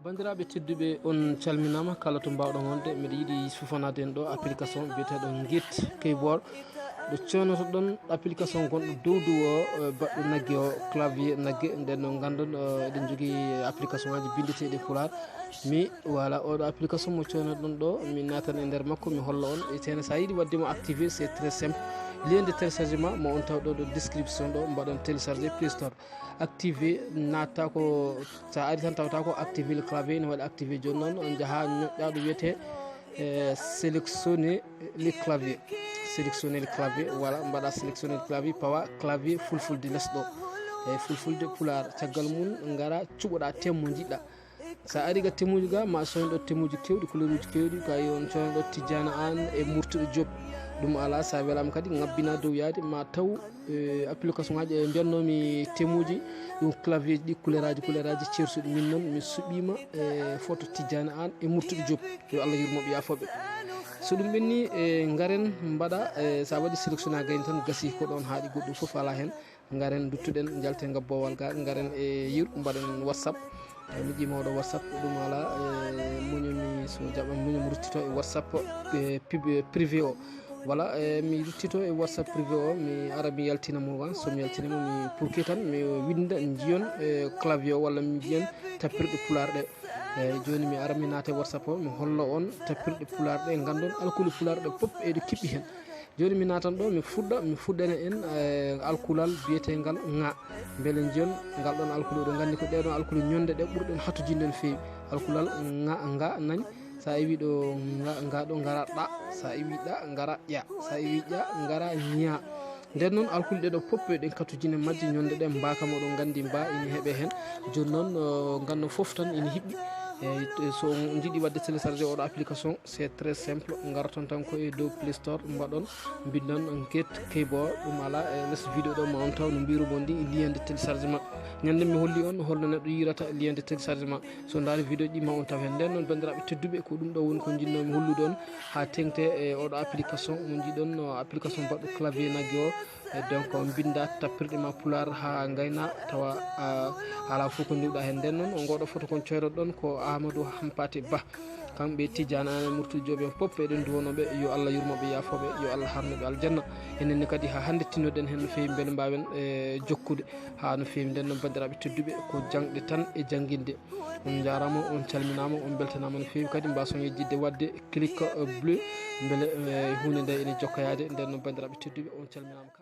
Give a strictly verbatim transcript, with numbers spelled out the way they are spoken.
Banndiraaɓe tedduɓe, on calminaama kala to mbaawɗon wonde. Miɗo yiɗi sifanaade en ɗo application biyeteeɗo Get Keyboard. Ɗo coonotoɗon application gonɗo dow dow o, eh, baɗɗo nagge o, clavier nagge. Nden noon nganndon, eh, eɗen njogii application aji binndeteeɗi e Pulaar. Mi, voilà, oɗo application mo coonoɗon ɗo, mi naatan e nder makko, mi holla on. E tene, so a yiɗi waɗde mo activé, c'est très simple. Lien de téléchargement mo on taw ɗo, ɗo description ɗo, mbaɗon télécharger Play Store. Activé, natta ko, so a ari tan tawata ko activé le clavier, ene waɗi activé. Jooni noon on njaha ñoƴƴa ɗo wiyetee, eh, sélectionner le clavier. Sélectionner le clavier, voilà, mbaɗa sélectionner le clavier, pawa clavier fulfulde les ɗo. E fulfulde Pulaar, caggal mum ngara cuɓoɗa thème mo njiɗɗa. So a ari ga thème uji ga, ma cooño ɗo thème uji kewɗi, couleur uji kewɗi, ko a yi on cooño ɗo Tijjana Aan e Murtuɗo Diop. Ɗum alaa, so a welaama kadi, ngabbina dow yaade, ma taw, eh, application aji, eh, mbiyatnoomi thème uji, ɗum clavier ji ɗi, couleur aji, couleur aji ceersuɗi. Min noon, mi suɓiima, eh, photo Tijjana Aan e Murtuɗo Diop. Yo Allah yurmo ɓe, yaafo ɓe. So ɗum ɓenni, eh, ngaren mbaɗa, eh, so a waɗi sélectionné a gayni tan, gasi ko ɗon haaɗi, goɗɗum fof alaa heen. Ngaren duttuɗen, njalten ngabboowal ga, ngaren e yeru, mbaɗen WhatsApp. Eh, mi ƴiima oɗo WhatsApp, ɗum alaa, eh, muño mi so jaɓan, muño mi ruttito e WhatsApp, eh, pub-, eh, privé o. Voilà, eh, mi ruttito e WhatsApp privé o, mi ara mi yaltina mo, wa, so mi yaltini mo, mi pour que tan mi winda njiyon, eh, clavier o, walla mi njiyon tappirɗe Pulaar ɗe. Eh, jooni mi ara mi naata e WhatsApp o, mi hollo on tappirɗe Pulaar ɗe, nganndon alkule Pulaar ɗe pop eɗe kiɓɓi heen. Jooni mi naatan ɗo, mi fuɗɗa, mi fuɗɗana en, eh, alkulal biyeteengal ŋa. Mbele njiyon ngal ɗon alkule, oɗon nganndi ko ɗee ɗon alkule ñonde ɗe ɓurɗen hatojinde no feewi. Alkulal ŋa, nga nani, so a iwi ɗo ŋa, nga ɗo ngara ɗa, so a iwi ɗa ngara ƴa, so a iwi ƴa ngara ña. Nden noon alkule ɗe ɗo pop eɗen katojine majje ñonde ɗe mba kam oɗon nganndi mba ina heɓe heen. Jooni noon, eh, nganndon fof tan ina hiɓɓi. Eyi, so on njiɗi waɗde télécharger oɗo application, c'est très simple. Ngaroton tan ko e dow Play Store, mbaɗon, mbinndon Get Keyboard, ɗum alaa, e les vidéo ɗo ma on taw no mbiru mon ndi lien de téléchargement. Ñande mi holli on holno neɗɗo yirata lien de téléchargement. So ndaari vidéo ji ma on taw heen. Nden noon, banndiraaɓe tedduɓe, ko ɗum ɗo woni ko njinnoomi hollude on haa teŋte e oɗo application mo njiɗon, no application baɗɗo clavier nagge o. E donc, mbinnda tappirɗe ma Pulaar haa ngayna, tawa, a, alaa fof ko ndiwɗa heen. Nden noon, o ngoɗo foto kon coyroɗon ko Amadou Hampate Ba. Kamɓe Tijjana Aan e Murtuɗo Diop en pop, eɗen duwono ɓe, yo Allah yurmo ɓe, yaafo ɓe, yo Allah harno ɓe aljanna. Enen ne kadi haa hannde tinnoɗen heen no feewi, mbele mbaawen, e, jokkude haa no feewi. Nden noon, banndiraaɓe tedduɓe, ko jaŋde tan e jannginde. On njaaraama, on calminaama, on mbeltanaama no feewi. Kadi mbaason yejjitde waɗde clic, e, bleu, mbele, e, huunde nde ene jokkoyaade. Nden noon, banndiraaɓe tedduɓe, on calminaama kala.